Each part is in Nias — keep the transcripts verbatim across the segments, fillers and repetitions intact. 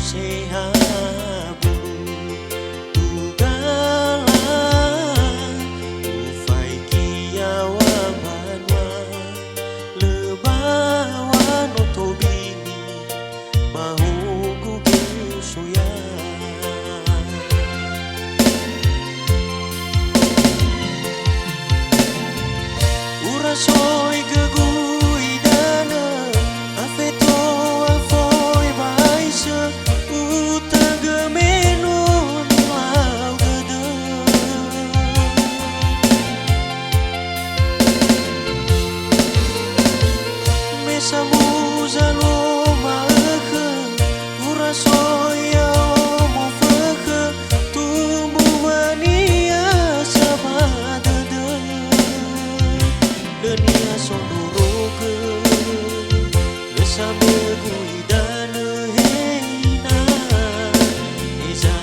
Sehabulu, ugala, ufaigi yaŵa mbanua, lö baŵa no tobini, ba hugu geu soya. Ura soi gögu idanö, afeto afoi ba aisö, utagö me no nilau dödö. Me samuza luo ma'ökhö, ura soi ya'o mofökhö, tumbu wania sa ba dödö. Lö niha sondrorogö, lö samögu idanö he ina, heza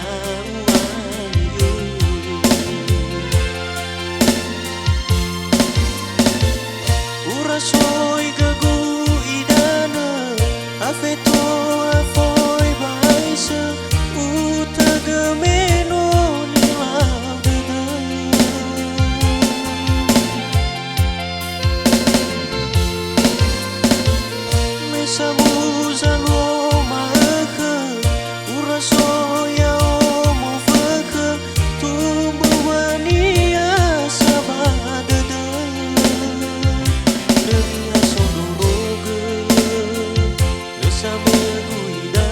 u'ali'ö. Ura soi gögu idanö, afeto afoi ba aisö, utagö me no nilau dödö. Me samuza luo ma'ökhö, ura soi ya'o mofökhö, tumbu wania sa ba dödö. Lö niha sondrorogö, lö samögu ida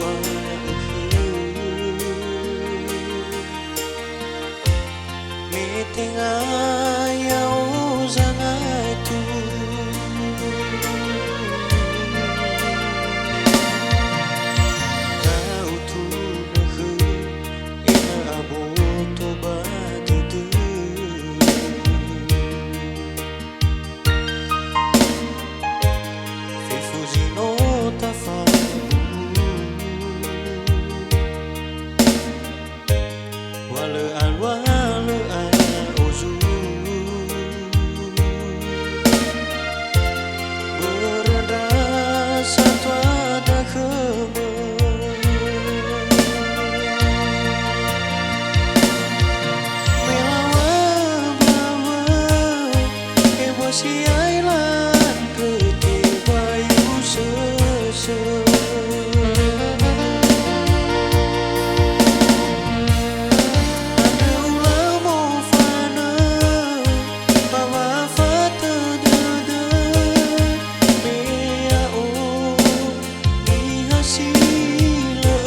U'a'ökhö, me tenga ya'o zangatu. Ta'utunö khöu, ena'ö aboto ba dödöu. Fefu zi no tafabu'u, wa lö alua lö a'ozu. Börö ndra satua dakhömö. Me laŵa mbaŵa, ebua si'ai landrö tebai usösö. Andrö ulau mofanö, ba wa'afatö dödö, me ya'o niha si lö.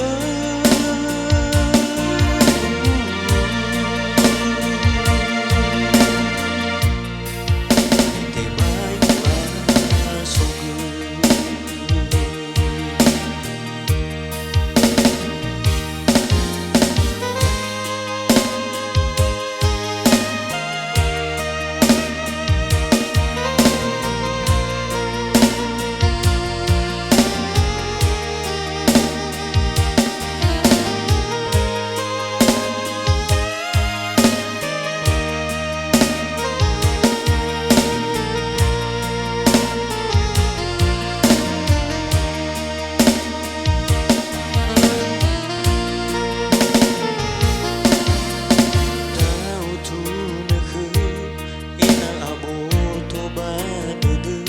Tebai u'asogö. Ta'utunö khöu, ena'ö aboto ba dödöu.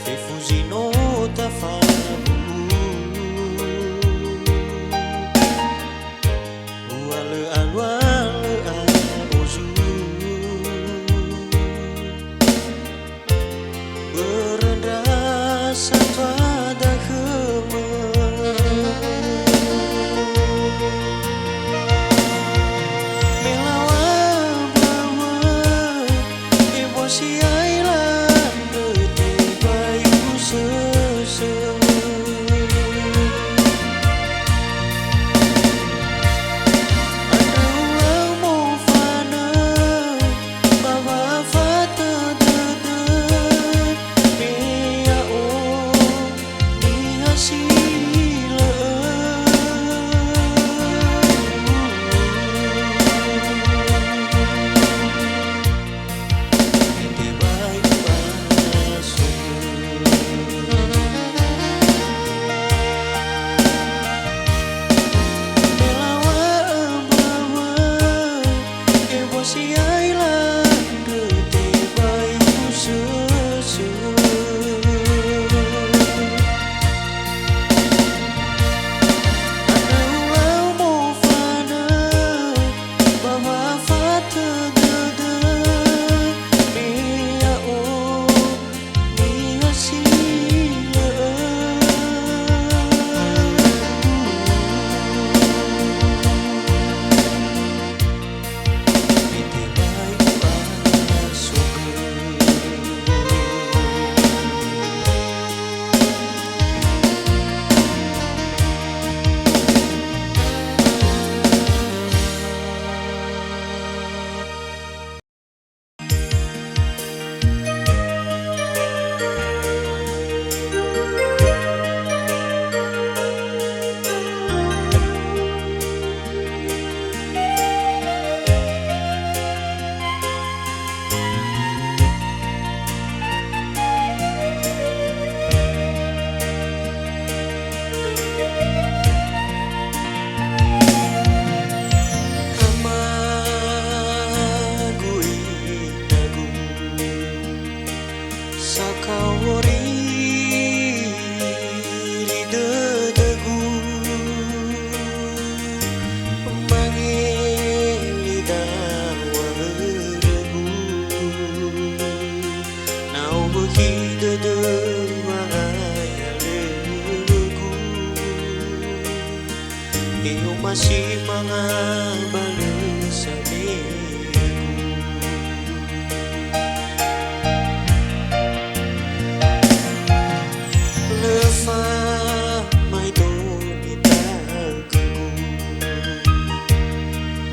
Fefu zi no tafabu'u, wa lö alua lö a'ozu. Börö ndra satua dakhömö. Me laŵa mbaŵa, ebua si'ai landrö tebai usösö. Andrö ulau mofanö, ba wa'afatö dödö, me ya'o niha si lö. Tebai u'asogö. Me laŵa mbaŵa, ebua si'ai landrö tebai usösö. Andrö ulau mofanö, ba wa'afatö dödö, me ya'o niha si lö. Me tebai u'asogö. Amagu, inagu, sakaori li dödögu, mangeli dawa'örögu. Hi dödö wangai alögu, e omasi manga balö samegu. Lö famaedo nitaögögu,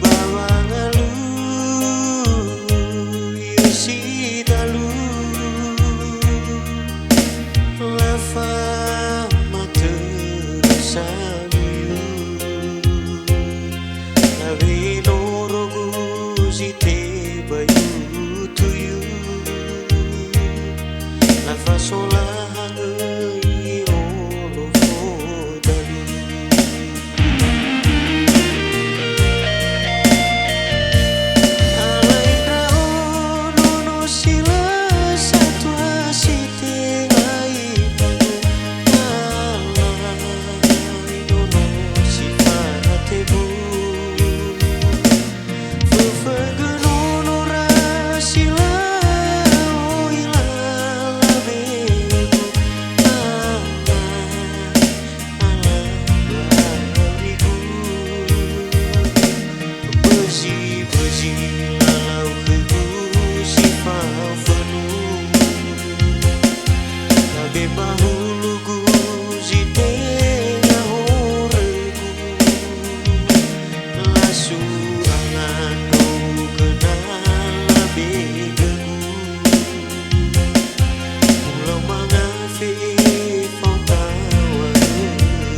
ba wangalui si dalu. Lafamatörö sawuyu, lawe norogu zi tebai utuyu. Lafasola hangöi olo fodalu. Alai ndra'o nono si lö satua si tenga ibagu. Alai nono si fatebu. Föfögö nono ra si lö oi lalawegu. Alai Ala-ala aurigu, bözi-bözi lalau khögu si fao fönu. Labe ba hulugu zi tenga horögu, lasu angandrou göna labe gögu. Ulau manga fe'e fao tawa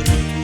örögu.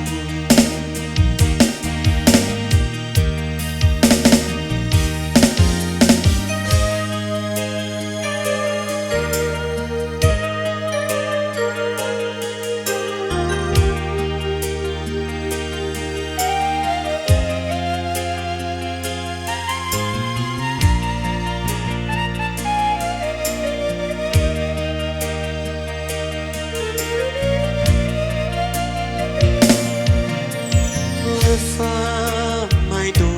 Lö famaedo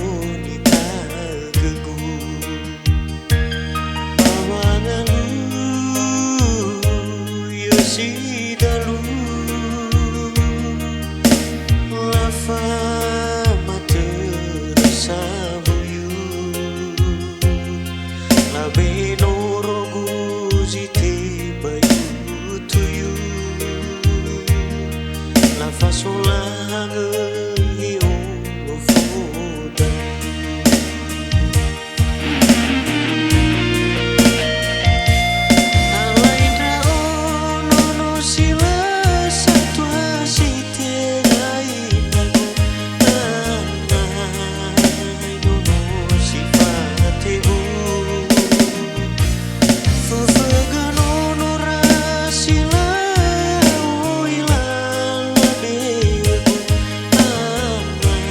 nitaögögu, ba wangalui si dalu. Lafamatörö sawuyu, labe norogu zi tebai utuyu. Lafasola hangöi olo fodalu. Alai ndra'o nono si lö satua si tenga ibagu. Alai nono si fatebu. Föfögö nono ra si lö oi lalawegu. Alai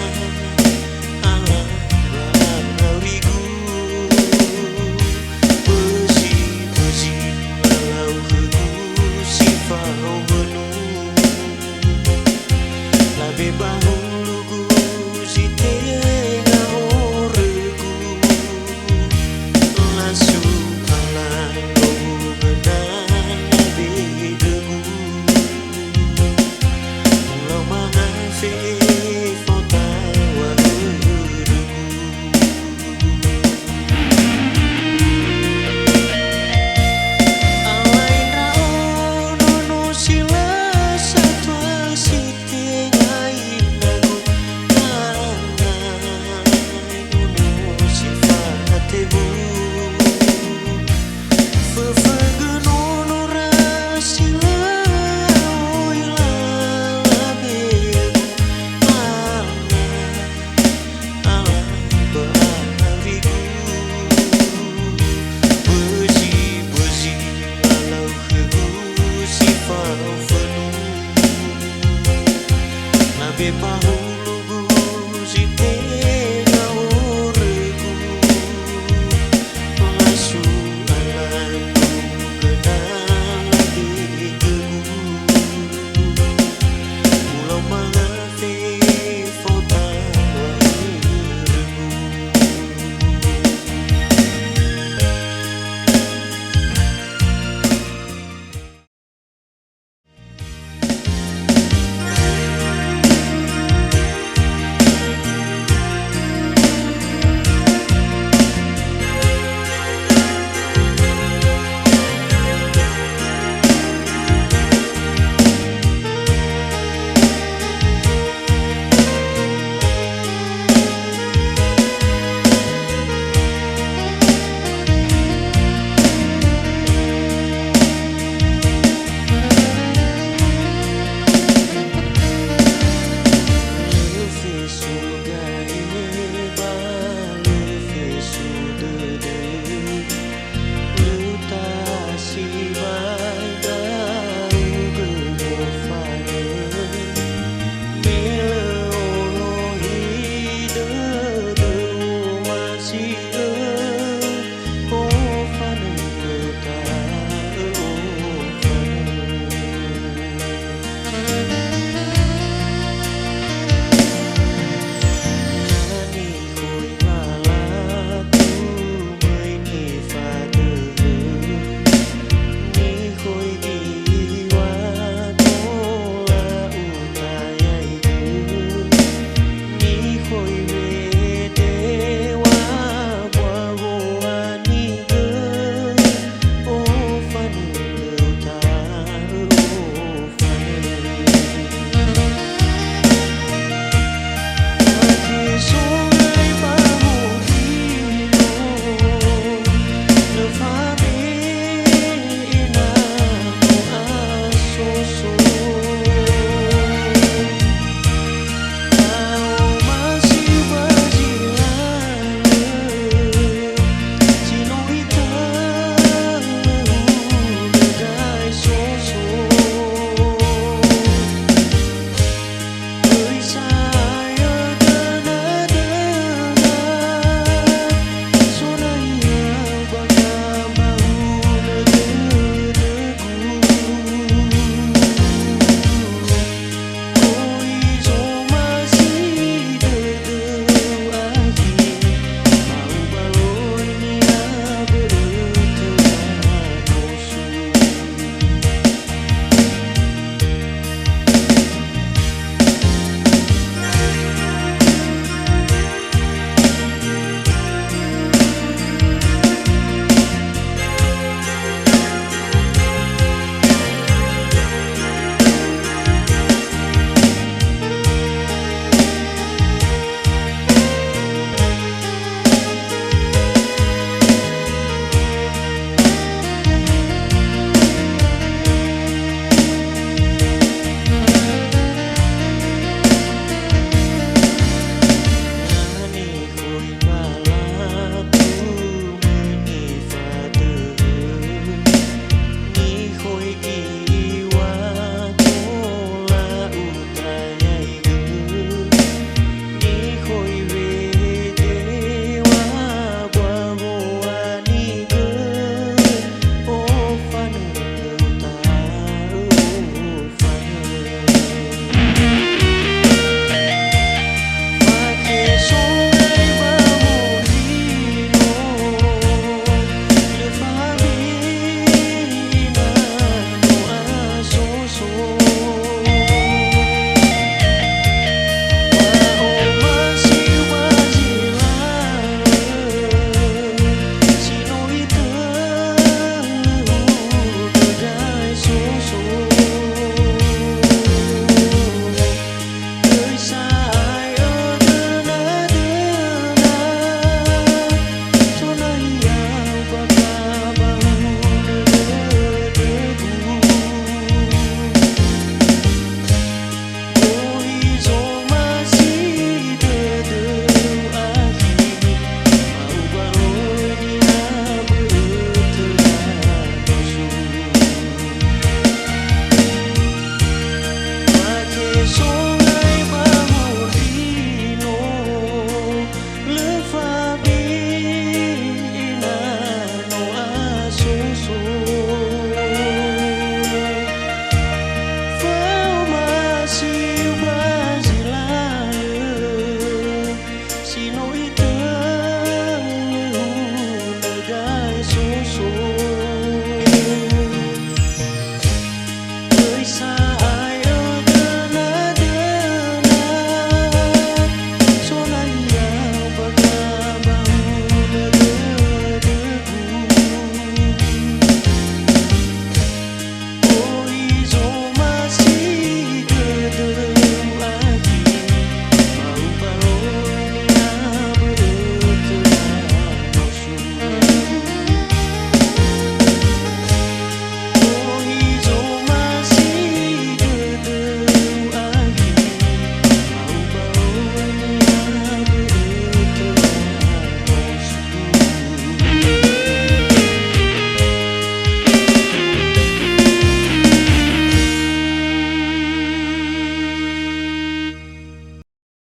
Ala-ala aurigu, bözi-bözi lalau khögu si fao fönu. Labe ba